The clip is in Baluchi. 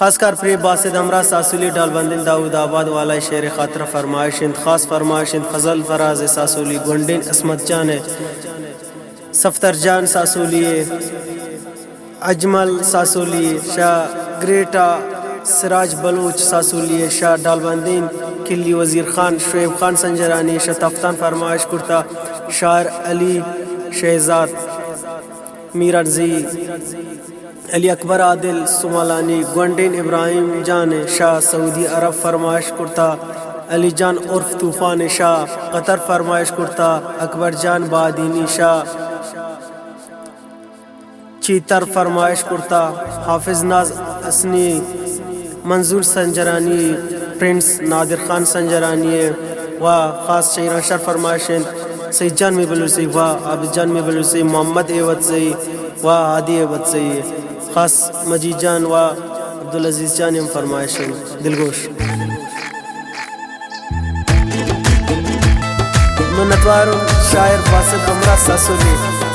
خاص کار پرے باسط ہمراہ ساسولی ڈالبندین داؤد آباد والا شعر خاطر فرمائش انت۔ خاص فرمائش انت فضل فراز ساسولی، گونڈین عصمت جان صفدر جان ساسولی، اجمل ساسولی شاہ، گریٹا سراج بلوچ ساسولی شاہ، ڈالبندین کلی وزیر خان، شعیب خان سنجرانی شاہ تفتان فرمائش کرتا، شاعر علی شہزاد میرانزی، علی اکبر عادل سمالانی، گونڈین ابراہیم جان شاہ سعودی عرب فرمائش کرتا، علی جان عرف طوفان شاہ قطر فرمائش کرتا، اکبر جان بادینی شاہ چیتر فرمائش کرتا، حافظ ناز حسنی، منظور سنجرانی، پرنس نادر خان سنجرانی و خاص شعران شر فرمائش انت سعید جان می بلوچی و عابد جان می بلوچی، محمد ایوت زئی و ہادی ایوت زئی، خاص مجید جان و عبدالعزیز جان ہم فرمائش انت۔ دلگوش۔ منتوار شاعر باسط ہمراہ ساسولی۔